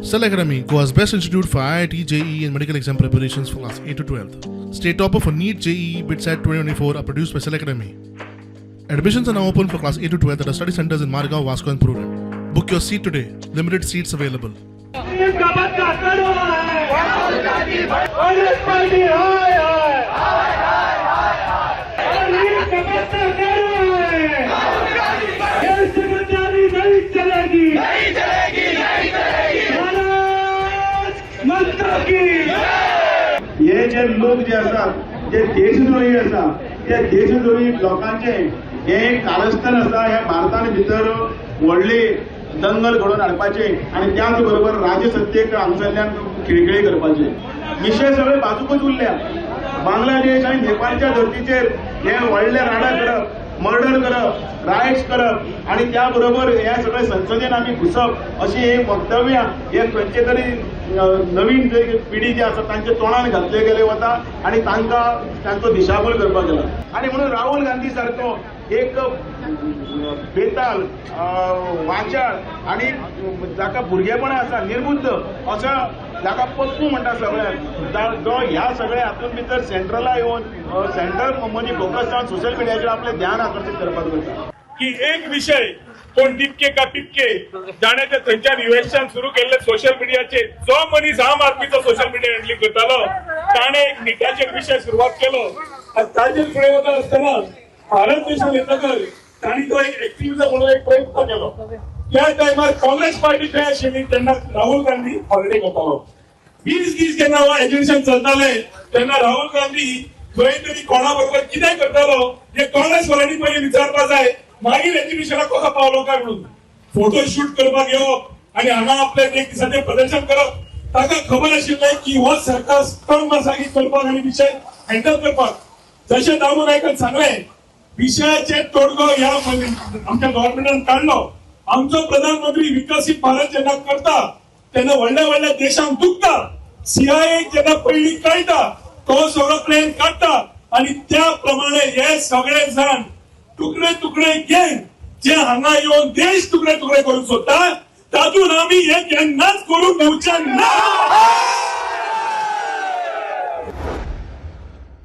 Cell Academy, Goa's best institute for IIT, JEE, and medical exam preparations for class 8 to 12. State topper for NEET, JEE, BITSAT 2024 are produced by Cell Academy. Admissions are now open for class 8 to 12 at our study centers in Margao, Vasco, and Purulem. Book your seat today. Limited seats available. का बच्चा कड़वा है, Congress party हाय हाय, का बच्चा कड़वा है, ये जिम्मेदारी नहीं चलेगी, नहीं चलेगी, नहीं चलेगी। भारत माता की। हे जे लोक जे आसात, जे देशद्रोही आसा, ते देशद्रोही लोकांचे हे कारस्थान आसा. ह्या भारतान भितर व्हडली दंगल घडोवन हाडपाचे आनी त्याच बरोबर राजसत्तेक हांगसरल्यान खिळखिळी करपाचे. विशय सगळे बाजूकच उरल्या. बांगलादेश आनी नेपाळच्या धर्तीचेर हे व्हडले राडा करप, मर्डर करप, रायट्स करप आनी त्या बरोबर हे सगळे संसदेन आमी घुसप, अशी ही वक्तव्यां हे खंयचे तरी नवीन जे पिढी जी आसा तांच्या तोंडान घातले गेले वता आनी तांकां तांचो दिशाभूल करपाक गेला. आनी म्हणून राहुल गांधी सारको एक बेताल, वाचाळ आनी जाका भुरगेपणां आसा, निर्बुद्ध असो, जाका पप्पू म्हणटा सगळ्यांक, जो ह्या सगळ्या हातून भितर सेंट्रला येवन सेंट्रल मदीं फोकस जावन सोशल मिडियाचेर आपलें ध्यान आकर्शीत करपाक करता. की एक विषय कोण दिपके का पिपके जाणे ते थंयच्यान युएसच्यान सुरू केल्ले सोशल मिडियाचेर, जो मनीस आम आदमीचो सोशल मिडिया हँडलिंग करतालो, ताणें एक निटाचेर विशय सुरवात केलो आनी ताजेर फुडें वता आसतना भारत देशान येतकर तांणी तो एक एक्टिविजम म्हणून एक प्रयत्न केलो. त्या टायमार काँग्रेस पार्टी खंय आशिल्ली तेन्ना राहुल गांधी हॉलिडे करतालो. 20 दीस जेन्ना एज्युकेशन चलताले तेन्ना राहुल गांधी खंय तरी कोणा बरोबर कितें करतालो हे काँग्रेस वाल्यांनी पयलीं विचारपा जाय. मागीर एज्युकेशनाक कसो पावलो काय म्हणून फोटो शूट करपाक येवप आनी हांगा आपले एक दिसाचें प्रदर्शन करप. ताका खबर आशिल्लें की हो सरकार स्ट्रॉंग आसा की करपाक आनी विशय हँडल करपाक. जशें दामू नायकान सांगलें, विशयाचे तोडगो ह्या आमच्या गव्हर्नमेंटान काडलो. आमचो प्रधानमंत्री विकसीत भारत जेन्ना करता तेन्ना व्हडल्या व्हडल्या देशांक दुखता. सीआयए जेन्ना पयलीं कळटा, तो सगळो प्लॅन काडटा आनी त्या प्रमाणे हे सगळे जाण तुकडे तुकडे गँग जे हांगा येवन देश तुकडे तुकडे करूंक सोदता, तातूंत आमी हे केन्नाच करूंक दिवचे ना.